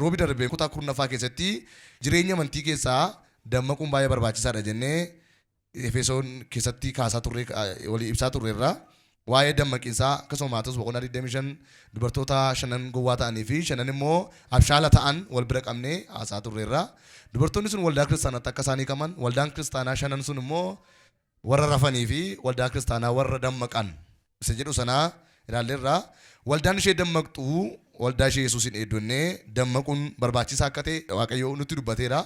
Roobi darbe kutaa 10ffaa keessatti jireenya amantii keessaa dammaquun baay'ee barbaachisaadha jennee Efesoon keessatti kaasaa turre, walii ibsaa turreerra. Waa'ee dammaqiinsaa akkasuma Maatewos boqonnaa 25 dubartoota shanan gowwaa ta'anii fi shanan immoo abshaala ta'an wal bira qabnee haasaa turreerra. Dubartoonni sun waldaa kiristaanaatti akka isaan hiikaman, waldaan kiristaanaa shanan sun immoo warra rafanii fi waldaa kiristaanaa warra dammaqan isa jedhu sanaa ilaalleerra. Waldaan ishee dammaqxu waldaa ishee Yesuusin eeddonnee dammaquun barbaachisaa akka ta'e Waaqayyo nutti dubbateera.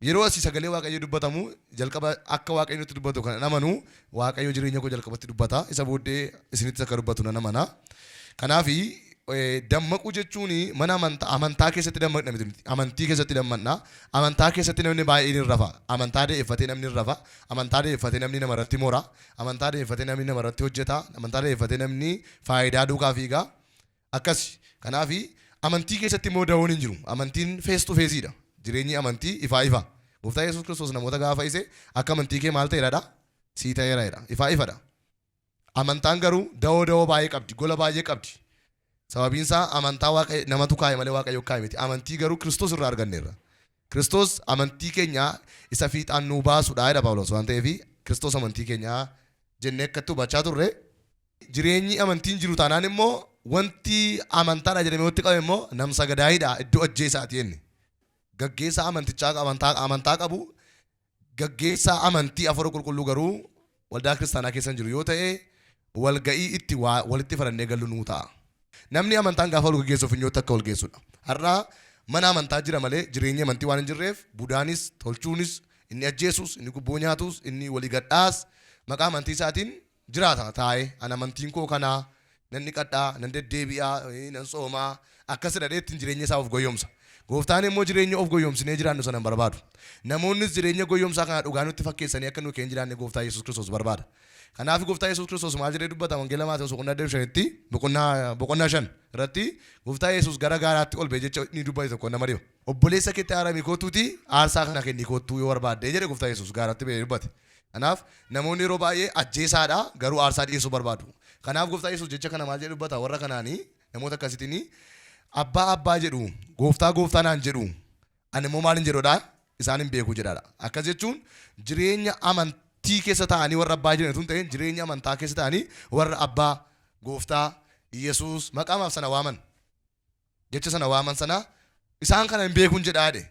Yeroo asii sagalee Waaqayyoo dubbatamu jalqaba akka Waaqayyo nutti dubbatu kan amanu Waaqayyo jireenya koo jalqabatti dubbata. Isa booddee isinittis akka dubbatu nan amana. Kanaaf dammaquu jechuun mana amantaa keessatti dammaqna miti nuti. Amantii keessatti dammaqna. Amantaa keessatti namni baay'een hin rafa. Amantaa da'eeffatee namni hin rafa. Amantaa da'eeffatee namni nama irratti mora. Amantaa da'eeffatee namni nama irratti hojjeta. Amantaa da'eeffatee namni faayidaa duukaa fiiga. Akkasi. Kanaaf amantii keessatti immoo da'oon hin jiru. Amantiin face to face dha. Jireenyi amantii ifaa ifa. Gooftaa Yesuus Kiristoos namoota gaafa fayyise akka amantii kee maal ta'eera dha? Sii ta'eera jedha. Ifaa ifadha. Amantaan garuu da'oo da'oo baay'ee qabdi. Gola baay'ee qabdi. Sababiin isaa amantaa waaqa namatu kaa'e malee Waaqayyo kaa'e miti. Amantii garuu Kiristoos irraa arganneerra. Kiristoos amantii keenya isa fiixaan nuu baasudha jedha Phaawulos waan ta'eef Kiristoos amantii keenya jennee akkatti hubachaa turre. Jireenyi amantiin jiru taanaan immoo wanti amantaadha jedhamee walitti qabame immoo namsa gadaayiidha iddoo ajjeesaati jenne. Gaggeessaa amantichaa amantaa amantaa qabu gaggeessaa amantii afuura qulqulluu garuu waldaa kiristaanaa keessa hin jiru yoo ta'e walga'ii itti waa walitti farannee gallu nuu ta'a. Namni amantaan gaafa wal gaggeessu funyootti akka wal geessudha. Har'a mana amantaa jira malee jireenyi amantii waan hin jirreef budaanis tolchuunis inni ajjeesus inni gubboo nyaatus inni walii gadhaas maqaa amantii isaatiin jiraata taa'ee an amantiin koo kanaa nan dhiqadhaa nan deddeebi'aa nan soomaa akkas jedhee ittiin jireenya isaa of goyyomsa. Gooftaan immoo jireenya of goyyomsinee jiraannu sana hin barbaadu. Namoonnis jireenya goyyomsaa kana dhugaa nutti fakkeessanii akka nu keenya jiraanne Gooftaa Yesuus Kiristoos barbaada. Kanaaf Gooftaa Yesuus Kiristoos maal jedhee dubbata Wangeela Maatewos boqonnaa 25tti boqonnaa 5 irratti Gooftaa Yesuus gara gaaraatti ol ba'ee jecha inni dubbate tokko nama dhiba. Obboleessa keetti araarami kottuutii aarsaa kana kenni kottuu yoo barbaadde jedhe Gooftaa Yesuus gaaratti ba'ee dubbate. Kanaaf namoonni yeroo baay'ee ajjeesaadha garuu aarsaa dhiyeessuu barbaadu. Kanaaf Gooftaa Yesuus jecha kana maal jedhee dubbata warra kanaanii namoota akkasiitiin abbaa abbaa jedhu gooftaa gooftaa naan jedhu ani immoo maal hin jedhudha isaan hin beeku jedhaadha. Akkas jechuun jireenya amantii keessa taa'anii warra abbaa jedhan tun ta'in jireenya amantaa keessa taa'anii warra abbaa gooftaa Yesuus maqaamaaf sana waaman. Jecha sana waaman sana isaan kana hin beekun jedhaa jedhe.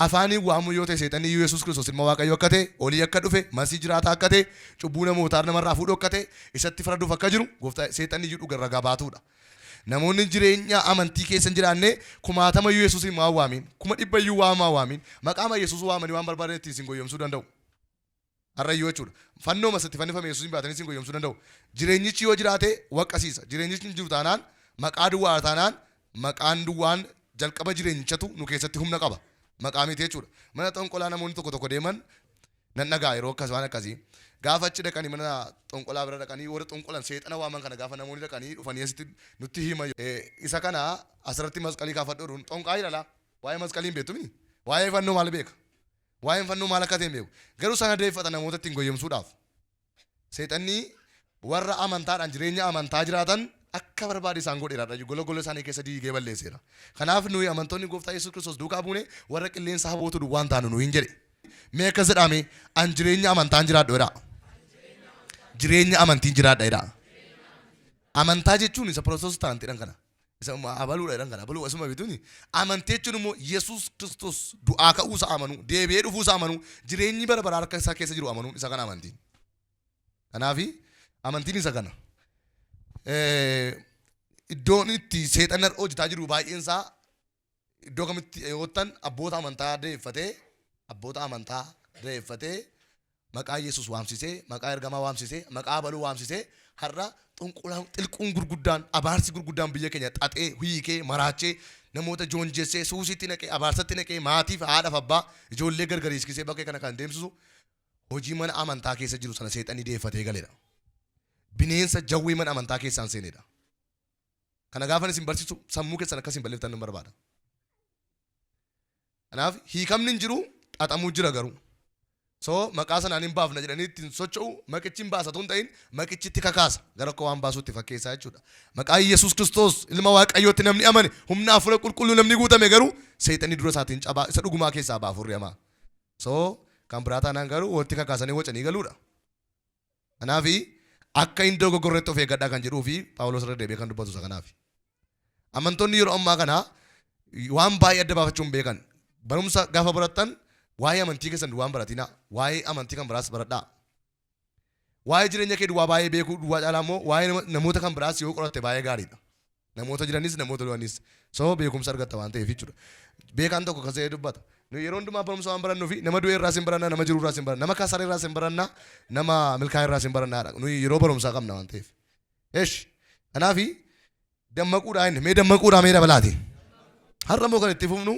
Afaaniin waamuu yoo ta'e seexanni iyyuu Yesuus Kiristoos ilma Waaqayyoo akka ta'e, olii akka dhufe, masii jiraataa akka ta'e, cubbuu namootaa namarraa fuudhuu akka ta'e, isatti faraduuf akka jiru gooftaa seexanni iyyuu dhuga ragaa baatuudha. Namoonni jireenya amantii keessa hin jiraanne kumaatama iyyuu Yesuusiin waan waamiin, 100,000 iyyuu waamaa waamiin, maqaama Yesuus waamanii waan barbaadan ittiin isin goyyomsuu danda'u. Har'a iyyuu jechuudha. Fannoo masatti fannifame Yesuusiin baatanii isin goyyomsuu danda'u. Jireenyichi yoo jiraate waqqasiisa. Jireenyichi hin jiru taanaan maqaa duwwaa taanaan maqaan duwwaan jalqaba jireenyichatu nu keessatti humna qaba. Maqaa miti jechuudha. Mana xonqolaa namoonni tokko tokko deeman nan dhagaa yeroo akkas waan akkasii. Gaafa achi dhaqanii mana xonqolaa bira dhaqanii warra xonqolan seexana waaman kana gaafa namoonni dhaqanii dhufanii asitti nutti hima. Isa kana asirratti masqalii kaafadhu jedhuun xonqaa jedhala. Waa'ee masqalii hin beektu miti. Waa'ee fannoo maal beeka? Waa'een fannoo maal akka ta'e hin beeku. Garuu sana deeffata namoota ittiin goyyomsuudhaaf. Seexanni warra amantaadhaan jireenya amantaa jiraatan akka barbaade isaan godheera. Gola gola isaanii keessa diigee balleesseera. Kanaaf nuyi amantoonni Gooftaa Yesuus Kiristoos duukaa buune warra qilleensa hawwatu duwwaan taanu nuyi hin jedhe. Mee akkas jedhaame an jireenya amantaan jiraadhu jedhaa. Jireenya amantiin jiraadha jedhaa. Amantaa jechuun isa pirootestaantiidhaan kana. Isa abaluudha jedhan kana abaluu asuma bituuni. Amantii jechuun immoo Yesuus Kiristoos du'aa ka'uu isaa amanuu, deebi'ee dhufuu isaa amanuu, jireenyi bara baraa harka isaa keessa jiru amanuun isa kana amantiin. Kanaafi amantiin isa kana. Iddoon itti seexanni har'a hojjetaa jiru baay'een isaa iddoo kamitti yoottan abboota amantaa da'eeffatee abboota amantaa da'eeffatee maqaa Yesuus waamsisee maqaa ergamaa waamsisee maqaa abaluu waamsisee har'a xonqolaan xilquun gurguddaan abaarsi gurguddaan biyya keenya xaxee hiikee maraachee namoota joonjessee suusiitti naqee abaarsatti naqee maatiif haadhaaf abbaa ijoollee gargar hiiskisee bakkee kana kan deemsisu hojii mana amantaa keessa jiru sana seexanni deeffatee galedha. Bineensa jawwee mana amantaa keessaan seenedha. Kana gaafan isin barsiisu sammuu keessan akka isin balleeftan nan barbaada. Kanaaf hiikamni hin jiru, xaxamuu jira garuu. So maqaa sanaan hin baafna jedhanii ittiin socho'u maqichi hin baasa otoo hin ta'in maqichi itti kakaasa gara akka waan baasuutti fakkeessaa jechuudha. Maqaa Yesuus Kiristoos ilma Waaqayyootti namni amane humna hafuura qulqulluu namni guutame garuu seexanni dura isaatiin cabaa isa dhugumaa keessaa ba'a hafuurri hamaa. So kan biraa taanaan garuu walitti kakaasanii wacanii galuudha. Kanaaf akka hin dogoggorretti of eeggadhaa kan jedhuu fi Phaawulos irra deebi'ee kan dubbatu isa kanaaf. Amantoonni yeroo ammaa kana waan baay'ee adda baafachuu hin beekan. Barumsa gaafa barattan waa'ee amantii keessan duwwaa hin baratinaa. Waa'ee amantii kan biraas baradhaa. Waa'ee jireenya kee duwwaa baay'ee beekuu duwwaa caalaa immoo waa'ee namoota kan biraas yoo qoratte baay'ee gaariidha. Namoota jiranis namoota du'anis. So beekumsa argatta waan ta'eef jechuudha. Beekaan tokko akkas jedhee dubbata. Nu yeroo hundumaa barumsa waan barannuuf nama du'e irraas hin baranna, nama jiru irraas hin baranna, nama kasare irraas hin baranna, nama milkaa'e irraas hin barannaadha. Nu yeroo barumsaa qabna waan ta'eef. Esh. Kanaaf dammaquudhaa inni mee dammaquudhaa mee dabalaati. Har'a immoo kan itti fufnu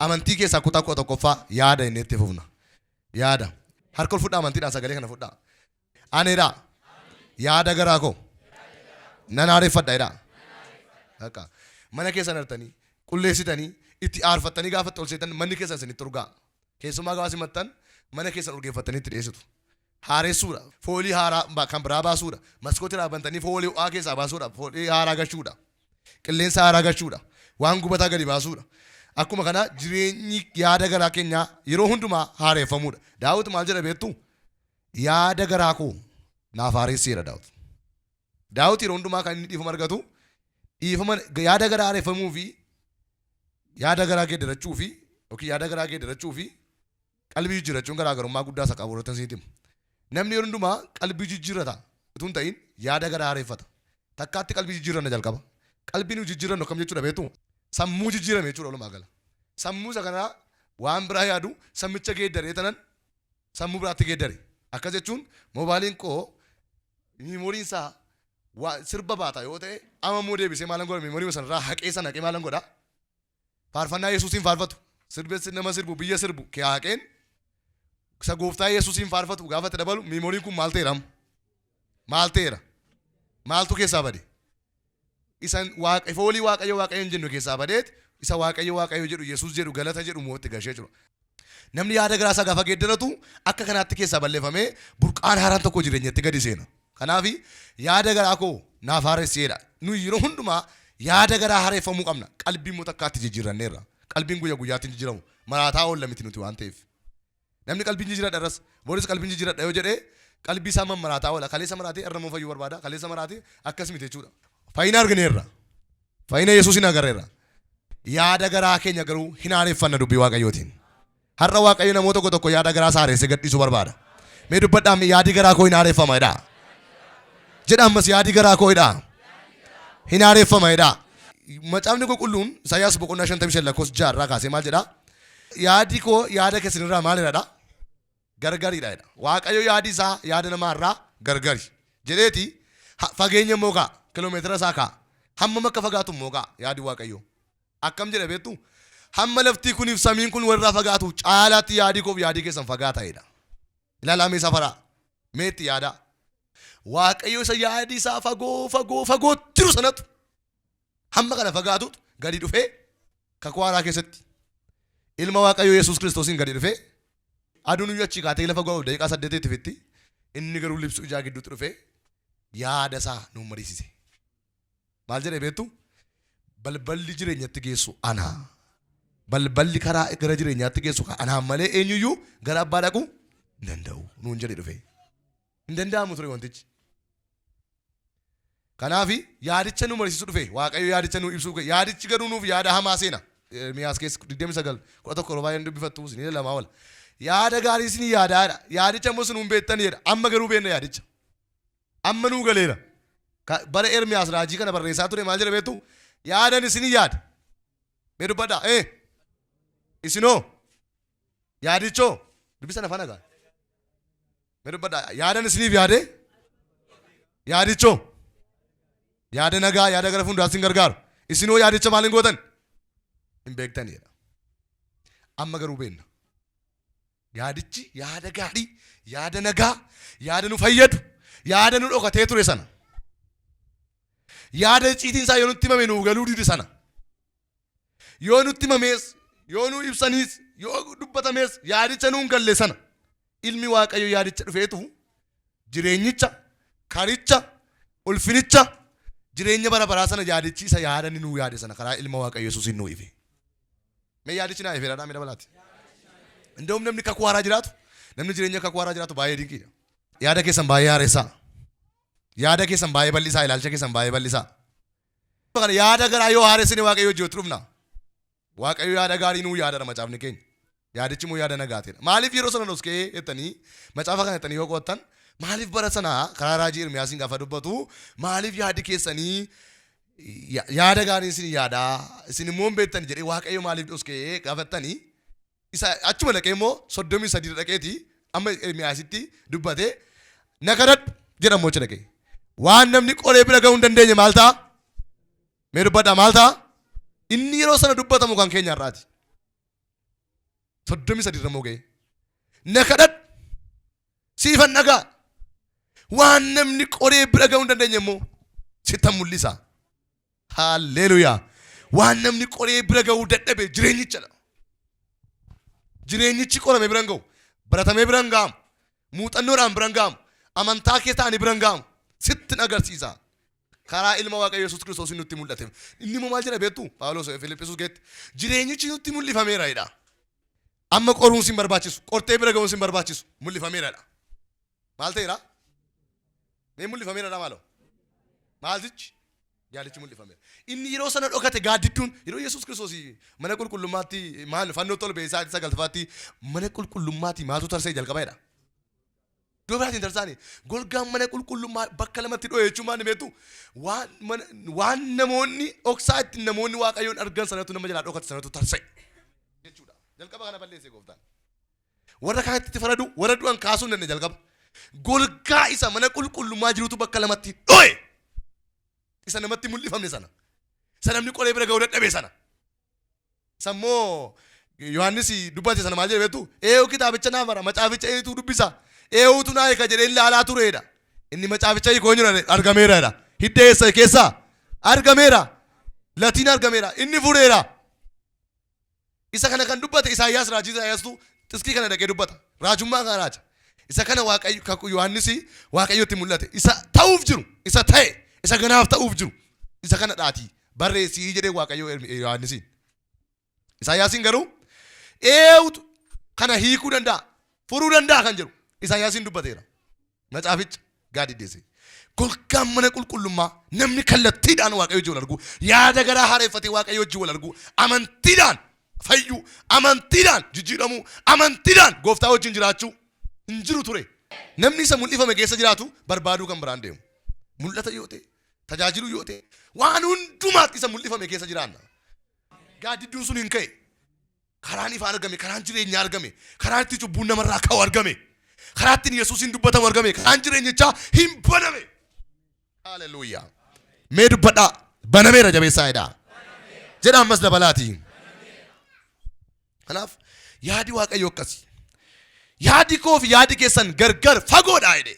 amantii keessaa kutaa 11ffaa yaada inni itti fufna. Yaada. Harka ol fudhaa amantiidhaan sagalee kana fudhaa. Ani jedhaa. Yaada garaa koo. Nan haareffadha jedhaa. Bakka. Mana keessan hartanii, qulleessitanii, itti aarfattanii gaafa itti ol seetan manni keessan isinitti urgaa'a. Keessumaa gaafa simattan mana keessan urgeeffattanii itti dhiyeessitu. Haaressuudha. Foolii haaraa kan biraa baasuudha. Maskootii irraa bantanii foolii ho'aa keessaa baasuudha. Foolii haaraa gashuudha. Qilleensa haaraa gashuudha. Waan gubataa gadi baasuudha. Akkuma kana jireenyi yaada garaa keenyaa yeroo hundumaa haareeffamuudha. Daawit maal jedha beektuu? Yaada garaa koo naaf haaressi jedha Daawit. Daawit yeroo hundumaa kan inni dhiifama argatu dhiifama yaada garaa haareffamuu fi yaada garaa geeddarachuu fi yookiin yaada garaa geeddarachuu fi qalbii jijjiirrachuun garaagarummaa guddaa isa qabu irratti isinitti himu. Namni yeroo hundumaa qalbii jijjiirrata utuu hin ta'in yaada garaa haareffata. Takkaatti qalbii jijjiirranna jalqaba. Qalbii nu jijjiirrannu akkam jechuudha beektu? Sammuu jijjiirame jechuudha walumaa gala. Sammuu isa kanaa waan biraa yaadu sammicha geeddaree tanan sammuu biraatti geeddare. Akkas jechuun moobaayiliin koo miimooriin isaa waa sirba baata yoo ta'e amma immoo deebisee maalan godha miimoorii sanarraa haqee sana haqee maalan godha faarfannaa Yesuusiin faarfatu sirbe nama sirbu biyya sirbu kee haqeen isa gooftaa Yesuusiin faarfatu gaafa itti dabalu miimooriin kun maal ta'eera amma? Maal ta'eera? Maaltu keessaa bade? Isa waaqa foolii waaqayyo waaqayyo hin jennu keessaa badeet isa waaqayyo waaqayyo jedhu Yesuus jedhu galata jedhu immoo itti gashee jiru. Namni yaada garaa isaa gaafa geeddaratu akka kanaatti keessaa balleeffamee burqaan haaraan tokko jireenyatti gadi seena. Kanaaf yaada garaa koo naaf haaressi jedha. Nuyi yeroo hundumaa yaada garaa haareffamuu qabna. Qalbii immoo takkaatti jijjiirranneerra. Qalbiin guyya guyyaatti hin jijjiiramu. Maraataa oolla miti nuti waan ta'eef. Namni qalbiin jijjiiradha irras boris qalbiin jijjiiradha yoo jedhee qalbii isaa mammaraataa oola. Kaleessa maraatee irra immoo fayyuu barbaada. Kaleessa maraatee akkas miti jechuudha. Fayyina argineerra. Fayyina Yesuusin agarreerra. Yaada garaa keenya garuu hin haareffanna dubbii Waaqayyootiin. Har'a Waaqayyo namoota tokko tokko yaada garaa isaa haaressee gadhiisuu barbaada. Mee dubbadhaa mee yaadi garaa koo hin haareffama jedhaa. Jedha ammas yaadi garaa koo jedhaa. Hin haareffama jedhaa. Macaafni qulqulluun Isaayyaas boqonnaa 55 lakkoofsa 6 irraa kaasee maal jedhaa? Yaadi koo yaada keessan irraa maalidha? Gargaridha jedha. Waaqayyo yaadi isaa yaada namaa irraa gargari jedheeti fageenya immoo kaa'a. Kiloomeetira isaa kaa'a. Hammam akka fagaatu immoo kaa'a yaadi Waaqayyoo. Akkam jedha beektu? Hamma laftii kuniif samiin kun walirraa fagaatu caalaatti yaadi koof yaadi keessan fagaata jedha. Ilaalaa mee safaraa. Mee itti yaadaa. Waaqayyo isa yaadi isaa fagoo fagoo fagoo jiru sanatu hamma kana fagaatutu gadi dhufee kakuu haaraa keessatti ilma Waaqayyoo Yesuus Kiristoosiin gadi dhufee aduun iyyuu achii kaatee lafa ga'uuf daqiiqaa saddeetitti fitti inni garuu libsuu ijaa gidduutti dhufee yaada isaa nuun mariisise. Maal jedhee beektu? Balballi jireenyatti geessu ana. Balballi karaa gara jireenyaatti geessu anaan malee eenyuyyuu gara abbaa dhaquu hin danda'u nuun jedhe dhufee. Hin danda'amu ture wantichi. Kanaaf yaadicha nu mariisisu dhufe Waaqayyo yaadicha nu ibsuu yaadichi garuu nuuf yaada hamaa seena. Ermiyaas keessa 29 11 yeroo baay'een dubbifattu isin lamaa oola. Yaada gaarii isin yaadaadha. Yaadicha immoo isin hin beektan jedha. Amma garuu beenna yaadicha. Amma nuu galeera. Bara Ermiyaas raajii kana barreessaa ture maal jedha beektu? Yaadan isin yaada. Mee dubbadhaa. Ee. Isinoo. Yaadichoo. Dubbisan afaan agaa. Mee dubbadhaa. Yaadan isiniif yaade. Yaadichoo. Yaada nagaa yaada gara fuulduraatti isin gargaaru. Isinoo yaadicha maal hin gootan? Hin beektan jedha. Amma garuu beenna. Yaadichi yaada gaarii, yaada nagaa, yaada nu fayyadu, yaada nu dhokatee ture sana. Yaada icciitiin isaa yoo nutti himame nuuf galuu dide sana. Yoo nutti himamees, yoo nu ibsaniis, yoo dubbatamees yaadicha nuun galle sana. Ilmi Waaqayyo yaadicha dhufeetu jireenyicha, karicha, ulfinicha, jireenya bara baraa sana yaadichi isa yaada inni nuu yaade sana karaa ilma Waaqayyo Yesuusiin nuu ife. Mee yaadichi naa ifeera dhaa mee dabalaati. Inda'um namni kakuu haaraa jiraatu, namni jireenya kakuu haaraa jiraatu baay'ee dinqiidha. Yaada keessan baay'ee haaressaa. Yaada keessan baay'ee bal'isaa, ilaalcha keessan baay'ee bal'isaa. Kana yaada garaa yoo haaressine Waaqayyo hojii dhufna. Waaqayyo yaada gaarii nuu yaadadha macaafni keenya. Yaadichi immoo yaada nagaatiidha. Maaliif yeroo sana dhoskee jettanii macaafa kana jettanii yoo qo'attan, maaliif bara sana karaa raajii Ermiyaasiin gaafa dubbatu maaliif yaadi keessanii yaada gaarii isin yaadaa isin immoo hin beektan jedhee Waaqayyo maaliif dhoskee gaafattanii, isa achuma dhaqee immoo 33 dhaqeeti amma Ermiyaasitti dubbatee na kadhadhu jedha immoo achi dhaqee. Waan namni qoree bira ga'uu hin dandeenye maal ta'a? Mee dubbadhaa, maal ta'a? Inni yeroo sana dubbatamu kan keenya har'aati. 33 irra immoo ga'e. Na kadhadhu, siifan dhagaa. Waan namni qoree bira ga'uu hin dandeenye immoo sittan mul'isa. Haalleluuyaa. Waan namni qoree bira ga'uu dadhabe jireenyichadha. Jireenyichi qorame bira hin ga'u. Baratamee bira hin ga'amu. Muuxannoodhaan bira hin ga'amu. Amantaa kee ta'anii bira hin ga'amu. Sittin agarsiisa. Karaa ilma Waaqayyo Yesuus Kiristoos nutti mul'ate. Inni immoo maal jedha beektu? Phaawulos Filiphisuus keessatti jireenyichi nutti mul'ifameera jedha. Amma qoruun sin barbaachisu. Qortee bira ga'uun sin barbaachisu. Mul'ifameera jedha. Maal ta'eera? Mee mul'ifameera dha maaloo? Maaltichi? Yaadichi mul'ifameera. Inni yeroo sana dhokate gaaddidduun yeroo Yesuus Kiristoos mana qulqullummaatti maal fannootti ol ba'ee sa'aatii sagaltaffaatti mana qulqullummaatti maaltu tarsa'e jalqaba jedha. Iddoo biraatiin tarsaani. Golgaan mana qulqullummaa bakka lamatti dho'e jechuun maal beektu? Waan mana waan namoonni dhoksaa ittiin namoonni Waaqayyoon argan sanatu nama jalaa dhokate sanatu tarsa'e jechuudha. Jalqaba kana balleesse gooftaan. Warra kaanitti itti faradu, warra du'an kaasuu hin dandeenye jalqaba. Golgaa isa mana qulqullummaa jirutu bakka lamatti dho'e. Isa namatti mul'ifamne sana. Isa namni qoree bira ga'uu dadhabe sana. Isa immoo Yohaannis dubbate sana maal jedhe beektu? Eeyu kitaabicha naa bara, macaaficha eenyutu dubbisa? Eeyutu naa hiika jedhee ilaalaa tureedha. Inni macaaficha hiiku eenyudha? Argameera jedha. Hidda eessa keessaa? Argameera. Latiin argameera. Inni fureera. Isa kana kan dubbate Isaayyaas, raajii Isaayyaastu xiskii kana dhaqee dubbata. Raajummaa kana raaja. Isa kana Waaqayyo kakuu Yohaannis Waaqayyotti mul'ate. Isa ta'uuf jiru, isa ta'e, isa ganaaf ta'uuf jiru. Isa kana dhaatii barreessii jedhee Waaqayyo Yohaannisiin. Isaayyaasiin garuu eenyutu kana hiikuu danda'a, furuu danda'a kan jedhu Isaayyaasiin dubbateera. Macaaficha gaadiddeesse. Golgaan mana qulqullummaa namni kallattiidhaan Waaqayyo wajjin wal arguu, yaada garaa haareeffatee Waaqayyo wajjin wal arguu, amantiidhaan fayyuu, amantiidhaan jijjiiramuu, amantiidhaan gooftaa wajjin jiraachuu hin jiru ture. Namni isa mul'ifame keessa jiraatu barbaaduu kan biraan deemu. Mul'ata yoo ta'e, tajaajiluu yoo ta'e, waan hundumaatti isa mul'ifame keessa jiraanna. Gaaddidduun sun hin ka'e. Karaan ifaa argame, karaan jireenyaa argame, karaan itti cubbuun namarraa ka'u argame, karaa ittiin Yesuusiin dubbatamu argame, karaan jireenyichaa hin baname. Haleluuyaa. Mee dubbadhaa, banameera jabeessaa jedhaa. Jedha ammas dabalaati. Kanaaf yaadi Waaqayyoo akkasi. Yaadi koo fi yaadi keessan gargar fagoodha jedhe.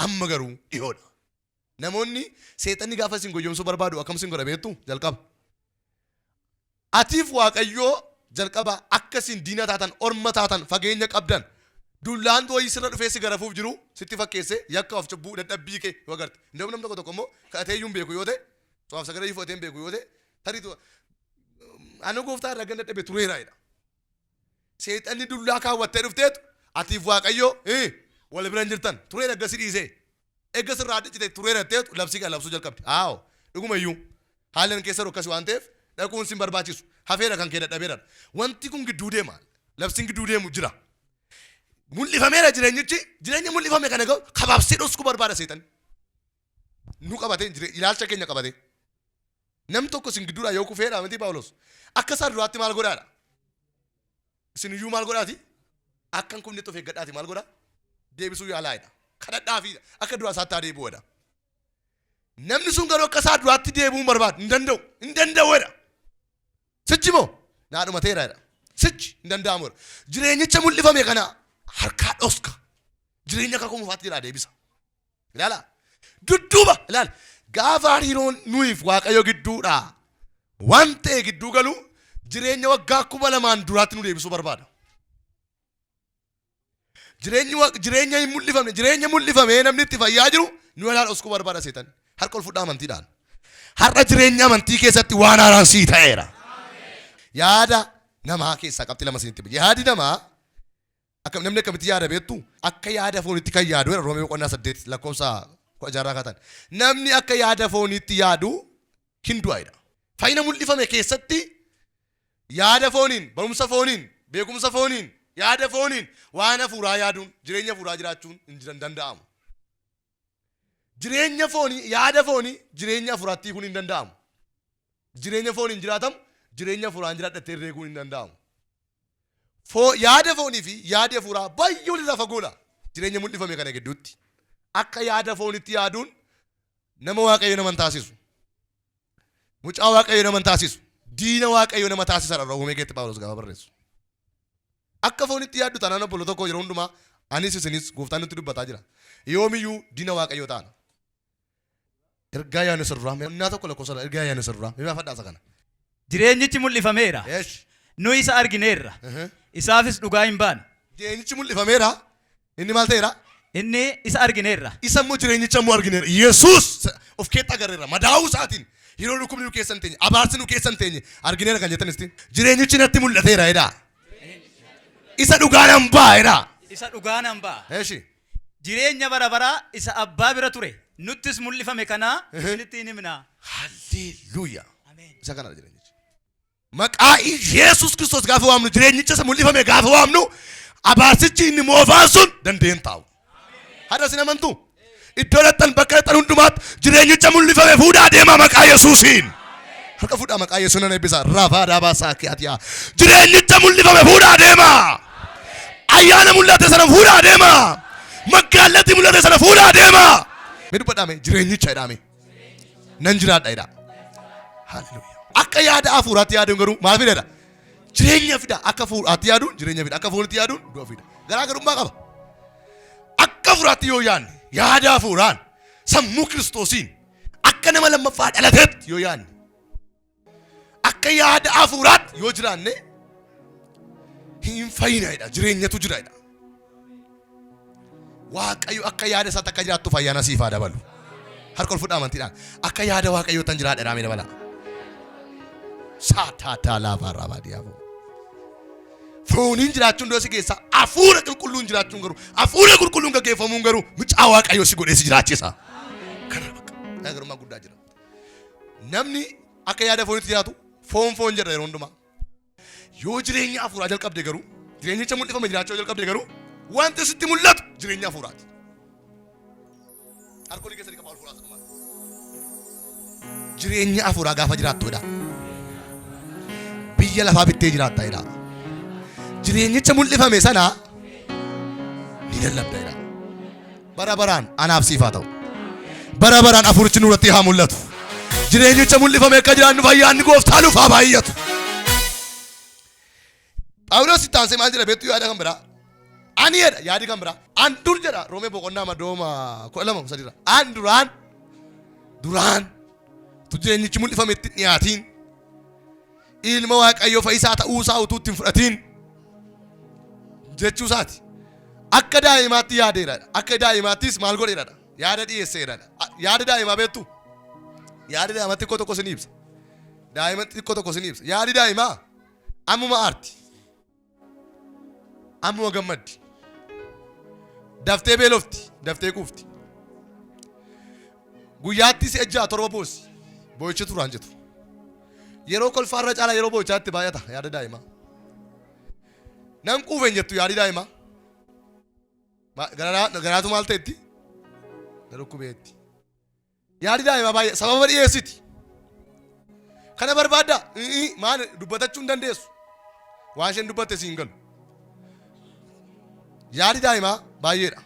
Amma garuu dhiyoodha. Namoonni seexanni gaafa isin goyyomsuu barbaadu akkam isin godha beektu? Jalqaba. Atiif Waaqayyoo jalqaba akka isin diina taatan, orma taatan, fageenya qabdan, dullaan wayii sirra dhufee si garafuuf jiru sitti fakkeesse yakka of cubbuu dadhabbii kee yoo agarte. Inni namni tokko tokko immoo kadhatee iyyuu hin beeku yoo ta'e, cufaaf sagalee iyyuu fudhatee hin beeku yoo ta'e, tarii ani gooftaa irraa gan dadhabe tureera jedha. Seexanni dullaa kaawwattee dhufteetu atiif Waaqayyoo wal bira hin jirtan tureera erga si dhiisee. Erga sirraa adda cite tureera jetteetu labsii kana labsuu jalqabde. Aawo dhuguma iyyuu haalli an keessa jiru akkasi waan ta'eef dhaquun sin barbaachisu. Hafeera kan kee dadhabeera. Wanti kun gidduu deema. Labsiin gidduu deemu jira. Mul'ifameera jireenyichi, jireenya mul'ifame kana garuu kabaabsee dhoskuu barbaada seexanni. Nu qabatee ilaalcha keenya qabatee. Nam tokko isin gidduudhaa yoo kufeedha miti Phaawulos. Akka isaa duraatti maal godhaadha? Isin iyyuu maal godhaati? Akka hin kufnetti of eeggadhaati maal godhaa? Deebisuu yaalaa'edha. Kadhadhaafiidha. Akka duraa isaatti haa deebi'uudha. Namni sun garuu akka isaa duraatti deebi'uu hin barbaadu. Hin danda'u. Hin danda'uudha. Sichi moo? Naa dhumateera jedha. Sichi hin danda'amu jedha. Jireenyicha mul'ifame kana harkaa dhoska. Jireenya kakuu mufaatti jedhaa deebisa. Ilaala. Dudduuba ilaala. Gaafa hariiroon nuyiif Waaqayyo gidduudha waan ta'e gidduu galu jireenya waggaa 2000 duraatti nu deebisuu barbaada. Jireenyi jireenya hin mul'ifamne, jireenya mul'ifamee namni itti fayyaa jiru nu alaa dhoskuu barbaada seetan. Harka ol fudhaa amantiidhaan. Har'a jireenya amantii keessatti waan haaraan sii ta'eera. Yaada namaa keessaa qabxii lama isinitti hima. Yaadi namaa akka namni akkamitti yaada beektu? Akka yaada fooniitti kan yaadu jedha Roomee boqonnaa 8 lakkoofsa 16 kaatan. Namni akka yaada fooniitti yaadu hin du'a jedha. Fayyina mul'ifame keessatti yaada fooniin, barumsa fooniin, beekumsa fooniin, yaada fooniin waan hafuuraa yaaduun, jireenya hafuuraa jiraachuun hin jiran danda'amu. Jireenya foonii, yaada foonii jireenya hafuuraatti hiikuun hin danda'amu. Jireenya fooniin jiraatamu jireenya hafuuraan jiraadhattee herreeguun hin danda'amu. Yaada foonii fi yaadi hafuuraa baay'ee walirraa fagoodha. Jireenya mul'ifame kana gidduutti. Akka yaada foonitti yaaduun nama Waaqayyo nama hin taasisu. Mucaa Waaqayyo nama hin taasisu. Diina Waaqayyo nama taasisa Roomee keessatti Phaawulos gaafa barreessu. Akka foonitti yaaddu taanaan obboloota koo yeroo hundumaa anis isinis gooftaan nutti dubbataa jira. Yoomiyyuu diina Waaqayyoo taana. Ergaa Yohaannis irraa boqonnaa 1 lakkoofsa 2 ergaa Yohaannis irraa mee baafadhaa isa kana. Jireenyichi mul'ifameera. Eesh. Nu isa argineerra. Isaafis dhugaa hin baane. Jireenyichi mul'ifameera. Inni maal ta'eera? Inni isa argineerra. Isa immoo jireenyicha immoo argineerra. Yesuus of keetti agarreerra. Madaa'uu isaatiin yeroo dhukkubni nu keessa hin teenye, abaarsi nu keessa hin teenye argineerra kan jettanis jireenyichi natti mul'ateera jedhaa. Isa dhugaa nan ba'a jedhaa. Isa dhugaa nan ba'a. Eeshi. Jireenya bara baraa isa abbaa bira ture nuttis mul'ifame kanaa isinitti hin himna. Halleluuyaa. Ameen. Isa kanadha jireenyichi. Maqaa Yesuus Kiristoos gaafa waamnu jireenyicha isa mul'ifame gaafa waamnu abaarsichi inni moofaan sun danda'ee hin taa'u. Har'a isin amantuu? Iddoo dhaqxan bakka dhaqxan hundumaatti jireenyicha mul'ifame fuudhaa deemaa maqaa Yesuusiin. Harka fuudhaa maqaa Yesuus nan eebbisa. Rafaa dhaabaa saakiyaatiyaa. Jireenyicha mul'ifame fuudhaa deemaa. Ayyaana mul'ate sana fuudhaa deemaa. Magaalatti mul'ate sana fuudhaa deemaa. Mee dubbadhaa mee jireenyicha jedhaa mee. Nan jiraadha jedhaa. Haleluuyaa. Akka yaada hafuuraatti yaaduun garuu maal fida? Jireenya fida. Akka hafuuraatti yaaduun jireenya fida. Akka foonitti yaaduun du'a fida. Garaagarummaa qaba. Akka hafuuraatti yoo yaadne yaada hafuuraan sammuu Kiristoosiin akka nama lammaffaa dhalateetti yoo yaadne akka yaada hafuuraatti yoo jiraanne hin fayyina jedha. Jireenyatu jira jedha. Waaqayyo akka yaada isaatti akka jiraattuuf ayyaana siif haa dabalu. Harka ol fudhaa amantiidhaan. Akka yaada Waaqayyoo tan jiraadha jedhaa mee dabala. Saataataa laafaa raabaa diyaafoo. Fooniin jiraachuun dura si keessa hafuura qulqulluun jiraachuun garuu hafuura qulqulluun gaggeeffamuun garuu mucaa Waaqayyoo si godhee si jiraachisa. Kana bakka garaagarummaa guddaa jira. Namni akka yaada foonitti jiraatu foon foon jedha yeroo hundumaa. Yoo jireenya hafuuraa jalqabde garuu, jireenyicha mul'ifame jiraachuu jalqabde garuu, wanti sitti mul'atu jireenya hafuuraati. Harkoolii keessanii qabaa ol fuudhaa sanumaan. Jireenya hafuuraa gaafa jiraattudha. Biyya lafaa bittee jiraatta jedha. Jireenyicha mul'ifame sana ni lallabda jedha. Bara baraan anaaf siif haa ta'u. Bara baraan hafuurichi nurratti haa mul'atu. Jireenyicha mul'ifame akka jiraannu ayyaanni gooftaa nuuf haa baay'atu. Phaawulos itti aansee maal jedha beektu yaada kan biraa. Ani jedha yaadi kan biraa. An dur jedha Roomee boqonnaa madooma 12 sadiirra. An duraan duraan utuu jireenyichi mul'ifame itti dhiyaatiin ilma Waaqayyoo fayyisaa ta'uu isaa utuu itti hin fudhatiin jechuu isaati. Akka daa'imaatti yaadeera. Akka daa'imaattis maal godheera? Yaada dhiyeesseera. Yaada daa'imaa beektu? Yaada daa'imaa xiqqoo tokko isin ibsa. Daa'ima xiqqoo tokko isin ibsa. Yaadi daa'imaa ammuma aarti. Ammuma gammaddi. Daftee beelofti. Daftee quufti. Guyyaatti si'a 6 7 boossi. Boo'icha turaan jettu. Yeroo kolfaarra caalaa yeroo boo'ichaatti baay'ata yaada daa'imaa. Nan quufe hin jettu yaadi daa'imaa. Garaatu maal ta'etti? Na dhukkubeetti. Yaadi daa'imaa baay'ee sababa dhiyeessiti. Kana barbaadda maal dubbatachuu hin dandeessu. Waan isheen dubbatte siin galu. Yaadi daa'imaa baay'eedha.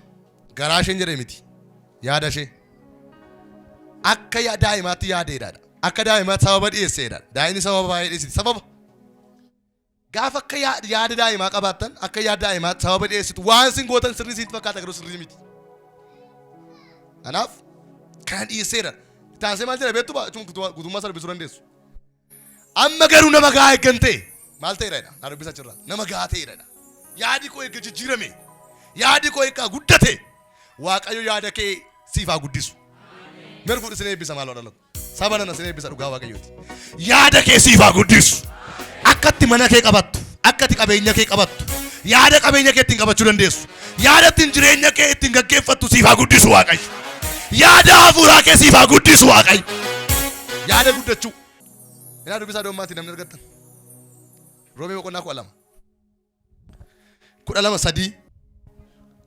Garaa isheen jedhe miti. Yaada ishee. Akka daa'imaatti yaadeedha. Akka daa'imaatti sababa dhiyeesseedha. Daa'imni sababa baay'ee dhiyeessiti. Sababa. Gaafa akka yaada daa'imaa qabaattan akka yaada daa'imaa sababa dhiyeessitu waan isin gootan sirrii isinitti fakkaata garuu sirrii miti. Kanaaf kana dhiyeesseera. Itti aansee maal jedha beektu guutummaa sana dubbisuu dandeessu. Amma garuu nama gahaa eeggan ta'e maal ta'eera jedha. Naa dubbisa achirraa. Nama gahaa ta'eera jedha. Yaadi koo eegga jijjiirame. Yaadi koo hiikaa guddate. Waaqayyo yaada kee siif haa guddisu. Mirguun isin eebbisa maaloo dhalatu. Saba nana isin eebbisa dhugaa Waaqayyooti. Yaada kee siif haa guddisu. Akkatti mana kee qabattu, akkatti qabeenya kee qabattu, yaada qabeenya kee ittiin qabachuu dandeessu, yaada ittiin jireenya kee ittiin gaggeeffattu siif haa guddisu Waaqayyo. Yaada hafuuraa kee siif haa guddisu Waaqayyo. Yaada guddachuu. Ilaa dubbisaa doommaatti namni argattan. Roomee boqonnaa 12. 12 3.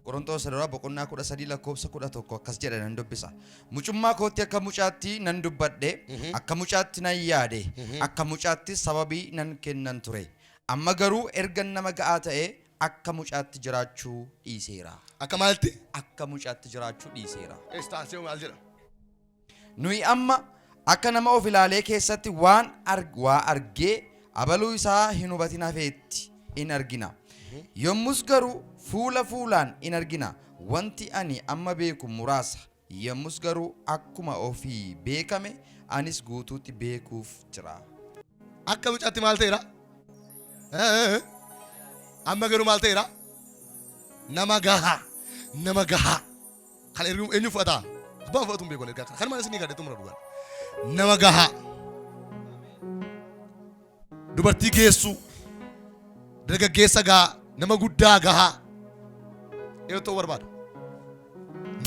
Qorontoos duraa boqonnaa 13 lakkoofsa 11 akkas jedha nan dubbisa. Mucummaa kootti akka mucaatti nan dubbadhe, akka mucaatti nan yaade, akka mucaatti sababii nan kennan ture. Amma garuu erga nama ga'aa ta'e akka mucaatti jiraachuu dhiiseera. Akka maalitti? Akka mucaatti jiraachuu dhiiseera. Istaansee maal jedha? Nuyi amma akka nama of ilaalee keessatti waan waa argee abaluu isaa hin hubatin hafeetti in argina. Yommus garuu fuula fuulaan in argina. Wanti ani amma beeku muraasa. Yommus garuu akkuma ofii beekame anis guutuutti beekuuf jira. Akka mucaatti maal ta'eera? Amma garuu maal ta'eera? Nama gahaa. Nama gahaa. Kan ergu eenyu fudhata? Abbaan fudhatu hin beeku ergaa kana. Kanuma isinii gadhe xumura dhugaa. Nama gahaa. Dubartii geessuu. Dargaggeessa gahaa. Nama guddaa gahaa. Eenyu ta'uu barbaada?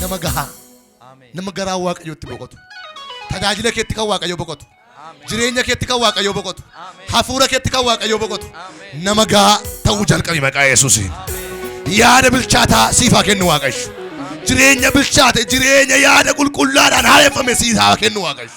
Nama gahaa. Nama garaa Waaqayyootti boqotu. Tajaajila keetti kan Waaqayyo boqotu. Jireenya keetti kan Waaqayyo boqotu. Hafuura keetti kan Waaqayyo boqotu. Nama gahaa ta'uu jalqabi maqaa Yesuusiin. Yaada bilchaataa siif haa kennu Waaqayyo. Jireenya bilchaate, jireenya yaada qulqullaadhaan haareffame siif haa kennu Waaqayyo.